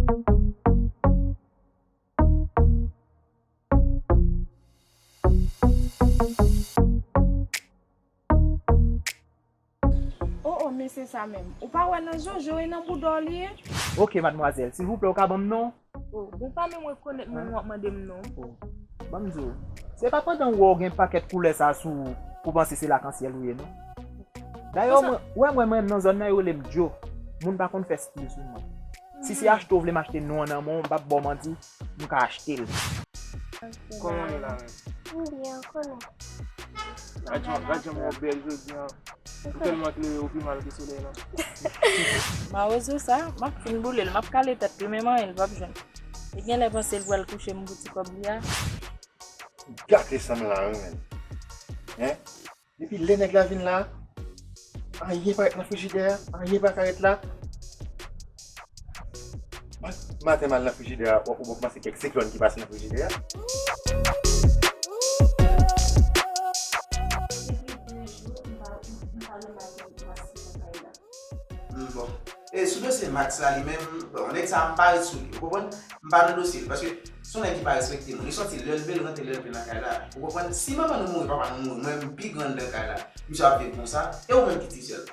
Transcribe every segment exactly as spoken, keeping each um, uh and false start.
Oh, oh, men se sa menm. Ou pa wè nan jojo e nan bouda w li ye? Ok, madmwazèl, silvouplè, ou ka ban m non? Oh, bon, pa menm rekonèt mwen, w ap mande m non. Oh, ban m di w, se pa pandan w wè w gen pakèt koulè sa sou ou, pou w panse se lakansyèl ou ye non. Dayè, mwen, wè mwen, mwen nan zòn nan, yo rele m Djo. Moun pa konn fè stil sou mwen. Si se achte w vle m achte non an nan men w, m p ap ba w manti, m ka achte l. Kòman w ye la menm? M byen, ou konnen. Gad jan, gad jan m wè w bèl jodi a. Ou tèlman klere, ou pi mal ke solèy la. Mawozo sa, m ap fin boule l, m ap kale tèt li, men manyen l p ap jwenn. Li genlè panse l pral kouche m pou ti kòb li a. Gate sa m la wi menm. Hein? Depi lè nèg la vin la, anyen pa ret nan frijidè a, anyen pa ka ret la. Ma-, maten m al nan frijidè a, ou, ou kòmanse kèk siklòn ki pase nan frijidè a. Mm, bon. E sou dosye Max la, li menm, bon, nèg sa a m pa ret sou li, ou konprann? M pa nan dosye l, paske se yon nèg ki pa respekte moun. Li sòti lè l vle, l rantre lè l vle nan kay la. Ou konprann? Si manman nou mouri, papa nou mouri, mwen menm m pi gran anndan kay la. Misye ap viv konsa, e ou menm ki ti sè l?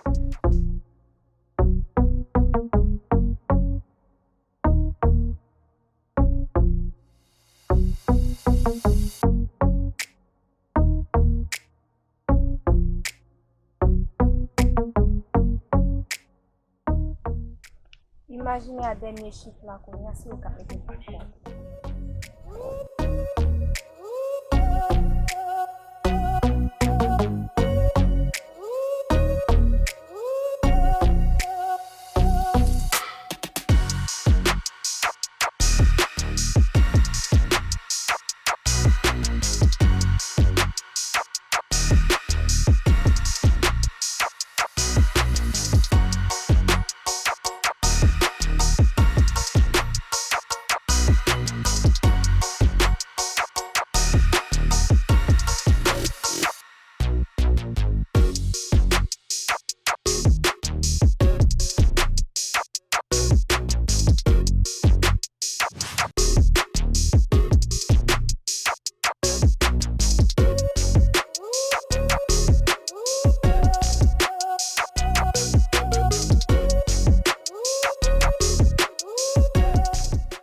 Imajine a dènye chif la kounye a, si yo ka mete pa kont.